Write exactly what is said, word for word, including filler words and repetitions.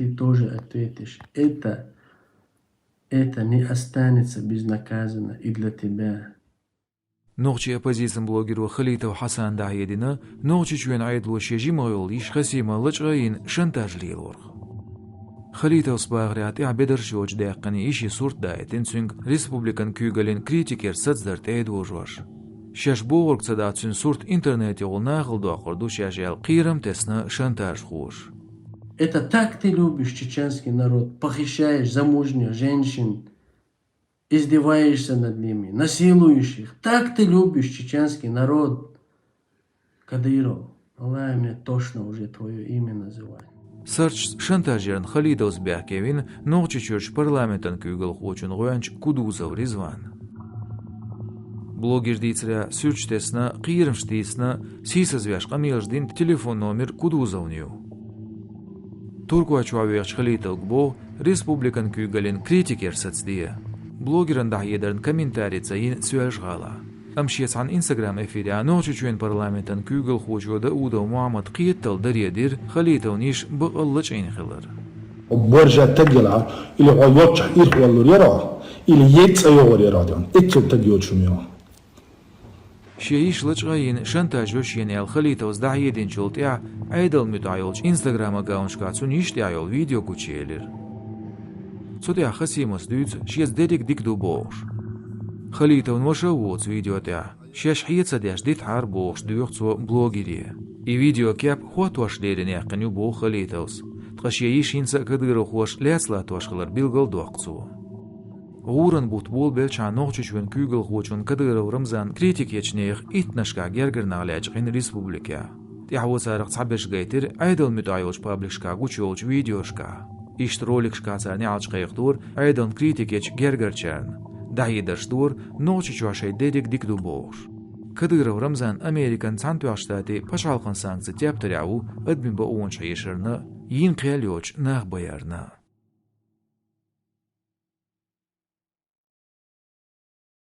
ты тоже ответишь. Это, это не останется безнаказанно и для тебя. Нохчийн оппозицин блогеро Халитов Хьасана дӀахьедина Нохчийчоьнан Ӏедало шен жимах йолу йиша Хасима лачкъа а йина шантаж лелорх. Халитовс бахарехь, тӀехь бедарш йоцуш даьккхина йишин сурт даийтина цуьнга республикан куьйгаллин критикера сацдар тӀе а дожош. Шаьш бохург ца дахь, цуьнан сурт интернетехула нахала доккхур ду шаьш аьлла, кхерам тесна шантажхоша. Это так ты любишь чеченский народ, похищаешь замужних женщин, издеваешься над ними, насилуешь их. Так ты любишь чеченский народ, Кадыров. Валлахи, мне тошно уже твоё имя называть. Сацарчу шантажерна Халитовс бехке вина Нохчийчуьрчу парламентан куьйгалхочун гӀоьнча Кудузов Ризван. Блогера дийцарехь, суьрташ тесна, кхерамаш тийсина, сийсазвеш къамелаш дина телефон номер Кудузовна ю. Туркойчохь вехачу Халитовга боху республикан куьйгаллин критикера сацде. Блогеран дӀахьедарна комментарий ца йина Соьлжа-ГӀалахь. Амма шен цхьана Instagram эфирехь Нохчийчоьнан парламентан куьйгалхочо Даудов Мухьаммада кхетадала даре дира Халитовн йиша бакъалла лачкъийна хилар. Боржа таг яла, или хьо йолччохь ирх оллур яра, или ен цӀа йогӀур яра, эццул таг йоцуш хӀума йогӀу. Шен йиша лачкъа а йина, шантаж йо шена аьлла, Халитовс дӀахьединчул тӀаьхьа Ӏедална муьтӀахь йолчу Instagram аккаунташкахь цуьнан йиша тӀехь йолу видео гучуелира. Цу тӀехь Хасимас дуьйцу, шеца дерриг дика ду бохуш. Халитовн ваша а ву оцу видео тӀехь, шаьш хье ца деш дитахьара бохуш доьху цо блогере. И видеокеп хӀоттош лерина яьккхина ю боху Халитовс, ткъа шен йиша хӀинца а кадыровхоша лаьцна латтош хилар билгалдоккху цо. ГӀуран бутт болабелчхьана Нохчийчоьнан куьйгалхочун Кадыров Рамзанан критика ечу нехан иттаннашкахь гергара нах лечкъина республикехь. ТӀаьхьо царах цхьаберш гайтира Ӏедална муьтӀахь йолчу пабликашкахь гучуйолчу видеошкахь. Иштта роликашкахь цара неӀалт кхайкхадора Ӏедална критика ечу гергарчарна. ДӀахьедарш дора, Нохчийчохь шайн дерриг дика ду бохуш. Кадыров Рамзан Американ Цхьаьнатоьхначу Штатийн пачхьалкхан санкцийн тептарехь ву адамийн бакъонаш хьешарна, йина кхел йоцуш нах баярна.